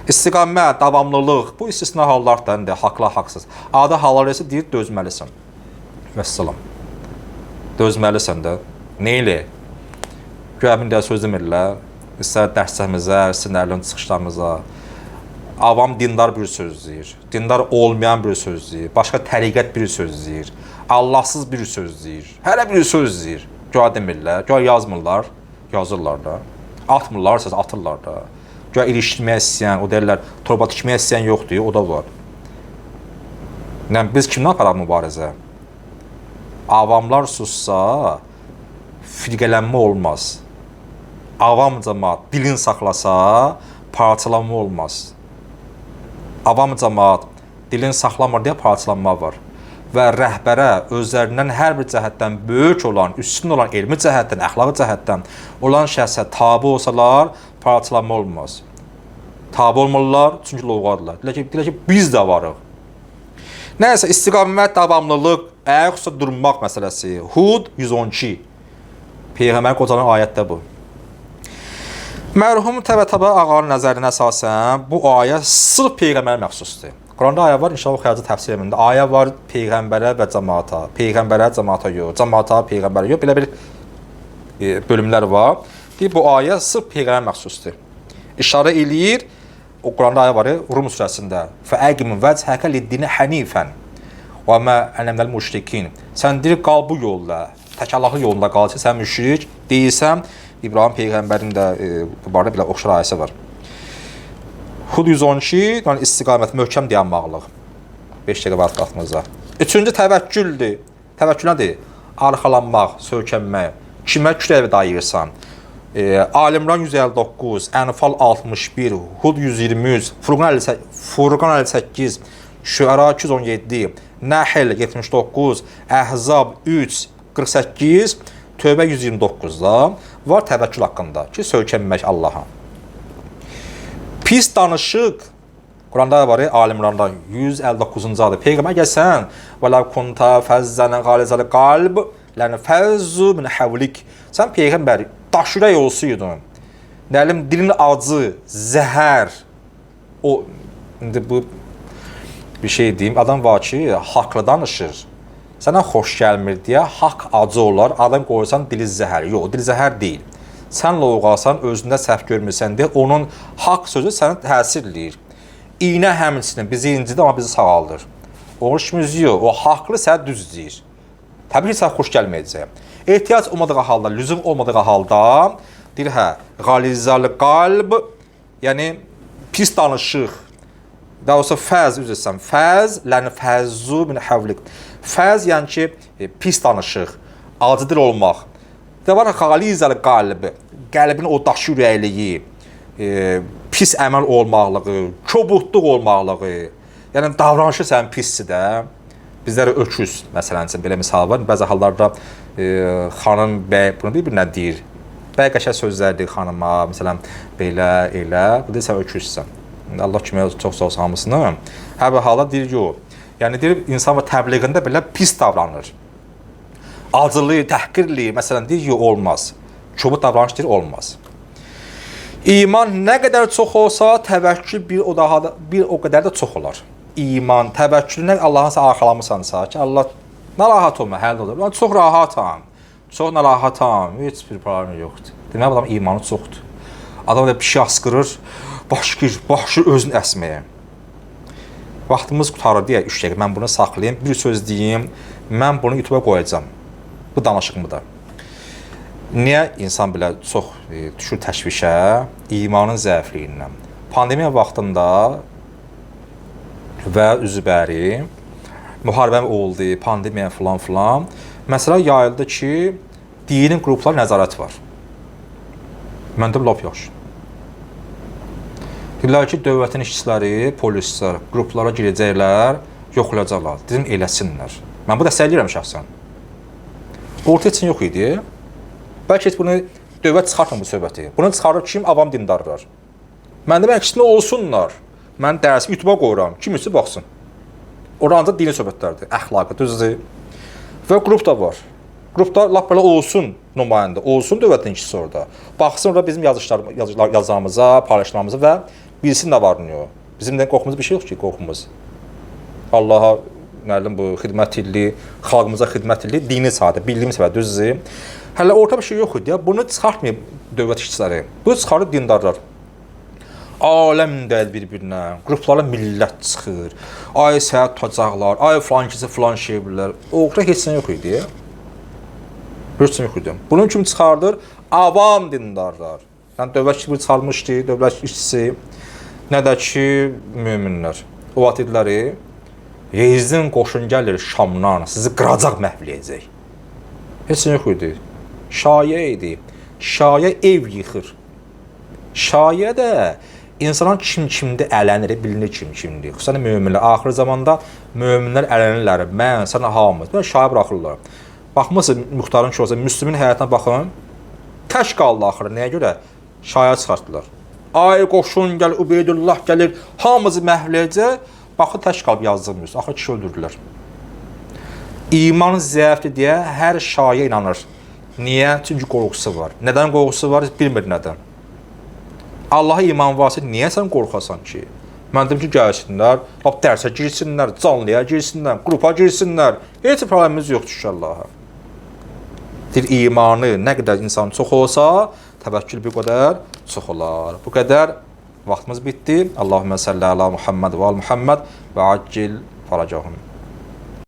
İstiqamət, davamlılıq, bu istisna hallardır indi, haqlı, haqsız. Adi hallar isə deyir, dözməlisən. Vəssalam. Dözməlisən də. Nə ilə? Güya bir də söz demirlər. İstər dərslərimizə, istər nə bilim çıxışlarımıza. Avam dindar bir söz deyir. Dindar olmayan bir söz deyir. Başqa təriqət bir söz deyir. Allahsız bir söz deyir. Hələ bir söz deyir. Güya demirlər, güya yazmırlar, yazırlar da. Atmırlar, söz atırlar da. Güya ilişdirmək istəyən, o deyirlər, torba tikmək istəyən yoxdur, o da var. Yəni biz kimlə aparaq mübarizə? Avamlar sussa, firqələnmə olmaz. Avam cəmaat dilin saxlasa, parçalanma olmaz. Avam cəmaat dilin saxlamır deyə parçalanma var. Və rəhbərə özlərindən hər bir cəhətdən böyük olan, üstün olan elmi cəhətdən, əxlaqi cəhətdən olan şəxsə tabe olsalar, parçalanma olmaz. Tabe olmurlar, çünki lovğadırlar. Deyirlər ki, biz də varıq. Nəysə, istiqamət, davamlılıq, ayaq üstə durmaq məsələsi. Hud 112. Peyğəmbər qocanın ayətdə bu. Mərhum Təbətəbə ağanın nəzərinə əsasən bu ayə sırf peyğəmbərə məxsusdur. Quranda ayə var, inşallah oxuyacaq təfsir elmində. Ayə var peyğəmbərə və cəmaata, peyğəmbərə, cəmaata yox, cəmaata, peyğəmbərə yox. Belə bir bölümlər var. Deyir, bu ayə sırf peyğəmbərə məxsusdur. İşarə eləyir, o Quranda ayə var, Rum surəsində. Fəəqim vəchəkə lid-dini hanifən və mə ənə minəl müşrikin. Sən deyir, qal bu yolda, tək Allahın yolunda qal ki, sən müşrik deyilsən. İbrahim peyğəmbərin də bu barədə belə oxşar ayəsi var. Hud 112, yəni istiqamət, möhkəm dayanmaqlıq. 5 dəqiqə vaxt vaxtımızda. Üçüncü təvəkküldür. Təvəkkül nədir? Arxalanmaq, söykənmək. Kimə kürək dayıyırsan? Ali İmran 159, Ənfal 61, Hud 123, Furqan 58, Furqan 58, Şüəra 217, Nəhl 79, Əhzab 3, 48, Tövbə 129-da var təvəkkül haqqında ki, söykənmək Allaha. Pis danışıq Quranda var, Ali İmranda 159-cu adı. Peyğəmbər gəlsən, və la kunta fəzzən qalizəl qalb lən fəzzu min havlik. Sən peyğəmbər daş ürək olsaydın, nə bilim dilin acı, zəhər. O indi bu bir şey deyim, adam var ki, haqlı danışır. Sənə xoş gəlmir deyə haqq acı olar, adam qoyursan dili zəhər. Yox, dil zəhər deyil. Sən lovğasan, özündə səhv görmürsən deyə onun haqq sözü sənə təsir eləyir. İynə həmçinin bizi incidir, amma bizi sağaldır. Onun kimi yox, o haqlı sənə düz deyir. Təbii ki, sənə xoş gəlməyəcək. Ehtiyac olmadığı halda, lüzum olmadığı halda deyir, hə, qalizal qalb, yəni pis danışıq. Daha doğrusu fəz, üzr istəyirəm. Fəz, lən fəzzu min havlik. Fəz, yəni ki, pis danışıq, acı dil olmaq. Və var xalizəl qalb, qəlbin o daşı ürəkliyi, pis əməl olmaqlığı, kobudluq olmaqlığı. Yəni davranışı sənin pisdir də. Bizlərə öküz, məsələn üçün belə misal var. Bəzi hallarda xanım, bəy bunu bir-birinə deyir. Bəy qəşəng sözlər deyir xanıma, məsələn, belə, elə. Bu deyir, sən öküzsən. Allah kömək çox sağ olsun hamısını. Hər bir halda deyir, yox. Yəni deyir, insan və təbliğində belə pis davranır. Acılı, təhqirli, məsələn, deyir, yox, olmaz. Kobud davranış deyir, olmaz. İman nə qədər çox olsa, təvəkkül bir o qədər də çox olar. İman, təvəkkül nə Allahın sən arxalamısansa ki, Allah narahat olma, həll olur. Mən çox rahatam, çox narahatam, heç bir problem yoxdur. Demək, adam imanı çoxdur. Adam da bir şey asqırır, başlayır özünü əsməyə. Vaxtımız qurtarır deyə 3 dəqiqə mən bunu saxlayım, bir söz deyim, mən bunu YouTube-a qoyacağam. Bu danışığımı da. Niyə insan belə çox düşür təşvişə? İmanın zəifliyindən. Pandemiya vaxtında və üzübəri müharibə oldu, pandemiya filan filan. Məsələ yayıldı ki, dini qruplar nəzarət var. Məndə lap yaxşı. Deyirlər ki, dövlətin işçiləri, polislər qruplara girəcəklər, yoxlayacaqlar. Dedim, eləsinlər. Mən bu dəstəkləyirəm şəxsən. Orta üçün yox idi. Bəlkə heç bunu dövlət çıxartmır bu söhbəti. Bunu çıxarır kim? Avam dindarlar. Mən də əksinə olsunlar. Mən dərsimi YouTube-a qoyuram. Kim istəyir baxsın. Orada ancaq dini söhbətlərdir, əxlaqı, düzdür. Və qrup da var. Qrupda lap belə olsun nümayəndə, olsun dövlətin işçisi orada. Baxsın orada bizim yazılarımıza, paylaşımlarımıza və Bilsin nə var, nə yox. Bizim də qorxumuz bir şey yox ki, qorxumuz. Allaha nə bilim bu xidmət eləyir, xalqımıza xidmət eləyir, dini sahədə bildiyim səbəb düzdür. Hələ orta bir şey yox idi ya. Bunu çıxartmayıb dövlət işçiləri. Bunu çıxarır dindarlar. Aləm deyil bir-birinə, qruplara millət çıxır. Ay səhət tutacaqlar, ay filan kəsi filan şey bilər. Orta heç nə yox idi. Heç nə yox idi. Bunun kim çıxardır? Avam dindarlar. Yəni dövlət işçisi çıxarmışdı, dövlət işçisi, nə də ki möminlər. O vaxt dedilər, Yezdin qoşun gəlir Şamdan, sizi qıracaq, məhv eləyəcək. Heç nə yox idi. Şayə idi. Şayə ev yıxır. Şayə də insanın kim kimdir ələnir, bilinir kim kimdir. Xüsusən möminlər. Axır zamanda möminlər ələnirlər. Mən, sən, hamımız. Belə şayə buraxırlar. Baxmısınız Muxtarın ki olsa, Müslümin həyatına baxın. Tək qaldı axırı. Nəyə görə? Şayə çıxartdılar. Ay qoşun gəl, Ubeydullah gəlir, hamımızı məhv eləyəcək. Baxın tək qalıb yazdırmıyoruz. Axır kişi öldürdülər. İman zəifdir deyə hər şayə inanır. Niyə? Çünki qorxusu var. Nədən qorxusu var? Bilmir nədən. Allaha iman varsa niyə sən qorxasan ki? Mən deyim ki, gəlsinlər, lap dərsə girsinlər, canlıya girsinlər, qrupa girsinlər. Heç problemimiz yoxdur ki, Allaha. Deyir, imanı nə qədər insan çox olsa, təvəkkül bir qədər çox olar. Bu qədər vaxtımız bitdi. Allahümmə salli ala Muhammed və al Muhammed və accil faracahum.